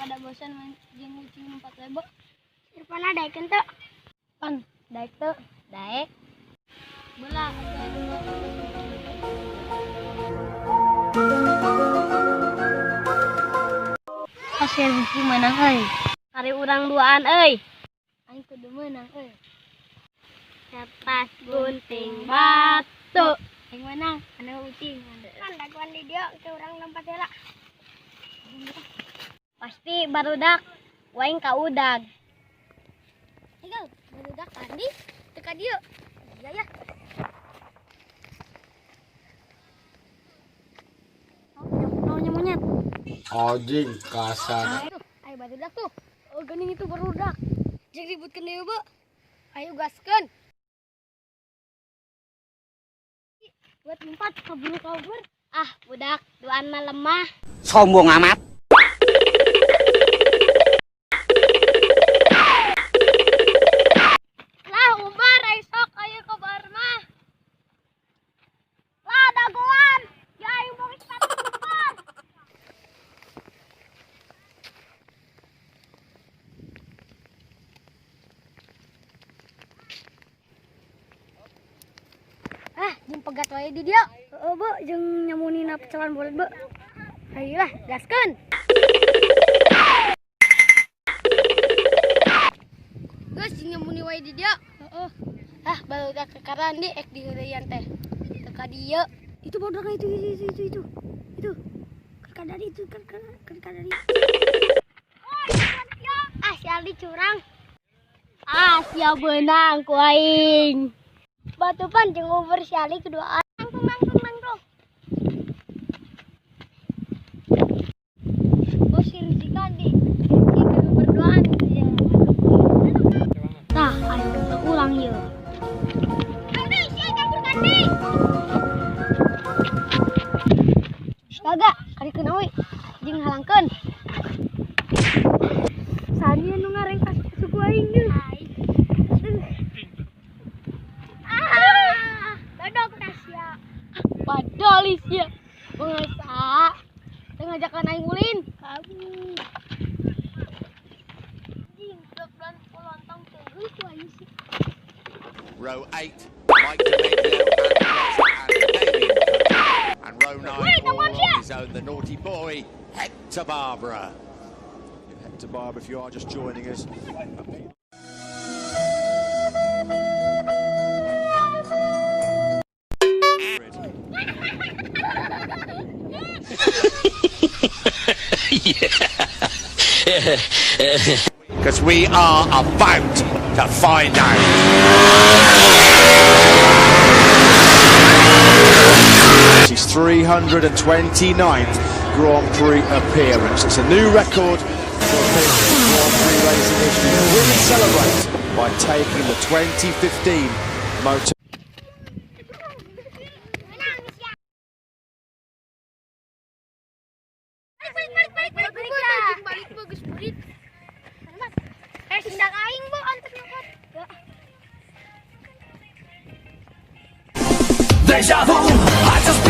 Pada bosan main jeung ucing lompat lebo. Irfana daekeun teu? Pan, daek teu? Daek. Belah atuh. Pasir bisi menang euy. Kari urang duaan euy. Aing kudu menang euy. Kertas gunting batu. Aing menang, anu ucing. Kan dagoan di dieu ke urang lompat heula. Pasti barudak waing ka udag. Tinggal barudak Andi teu ka dieu. Iya ya. Maunya monyet. Anjing kasar. Tuh, ayo barudak tuh. Oh, geuning itu barudak. Jeung ributkeun deui, Bu. Ayo gaskeun. Buat empat kabur kabur. Ah, budak, duaan mah lemah. Sombong amat. Lah, umbar ayo sok ayo kabar mah. Lah, dagoan. Ya ayo mau sepatu umbar. Ah, jeung pegat wae di dieu. Heeh, Bu, jeung nyamunina pecahan bolet, Bu. Ayolah, gaskeun. Geus jeung nyamuni wae di dieu. Heeh. Ah, barudak kekaran di ek diheureuyan teh. Teu ka dieu. Itu barudak itu. Itu. Kerkadari itu, kerkadari. Ah, si Aldi curang. Ah, sia beunang ku aing. Batu pan jeung over si Ali kedua. Nangtung nangtung nangtung. Oh, si Rizky di. Rizky keur berduaan ya. Tah, ayo kita ulang yeuh. Andi, sia kabur kandi. Gaga, karikeun awi jeung halangkeun. Sani anu ngarengkas suku aing deui. Ah, dodok Tasya. Padahal sia. Bangsa. Teu ngajakan aing ulin. Kamu. Jing, dok dan lontong teuh ku aing sih. Row 8, Mike D'Amelio and Damien Cook. And row 9, Wait, the all one on here. his own, the naughty boy, Hector Barbara. Hector Barber, if you are just joining us. Because we are about to find out. His 329th Grand Prix appearance. It's a new record for Grand Prix racing history. Will he celebrate by taking the 2015 Motor Menang sia. Balik balik balik balik balik. Balik bagus burit. Eh, sindak aing bu antek nyokot. Ya. Deja vu, I just